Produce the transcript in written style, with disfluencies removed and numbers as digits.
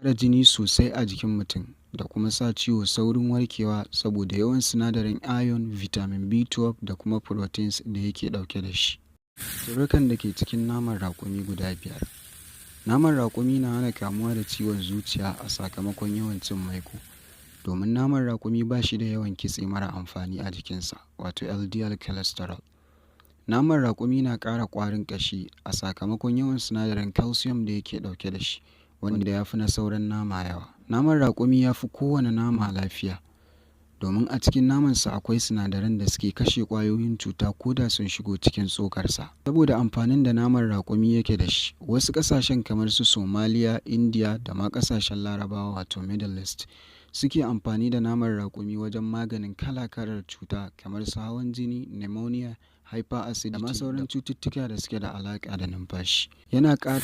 Ƙara jini sosai a jikin mutum da kuma sa ciwo saurin warkewa saboda yawan sinadarin iron, vitamin B12 da kuma proteins da yake ɗauke da shi. Sirrikan da ke cikin naman raƙumi guda 5. Naman raƙumi na hana kamuwa da ciwon zuciya a sakamakon yawan cin maiƙo, domin naman raƙumi ba shi da yawan kitse mara amfani a jikinsa, wato LDL cholesterol. Naman raƙumi na ƙara ƙwarin ƙashi a sakamakon yawan sinadarin calcium da yake ɗauke da shi, wanda ya fi na sauran nama yawa. Naman raƙumi ya fi kowane nama lafiya, domin a cikin namansa akwai sinadaran da suke kashe ƙwayoyin cuta ko da sun shigo cikin tsokarsa. Saboda amfanin da naman raƙumi yake da shi, wasu ƙasashen kamar su Somaliya, Indiya da ma ƙasashen Larabawa, wato Middle East, suke amfani da naman raƙumi wajen maganin kala-kalar cuta kamar su hawan jini, pneumonia, hyperacidity da ma sauran cututtuka da suke da alaƙa da numfashi. Yana ƙara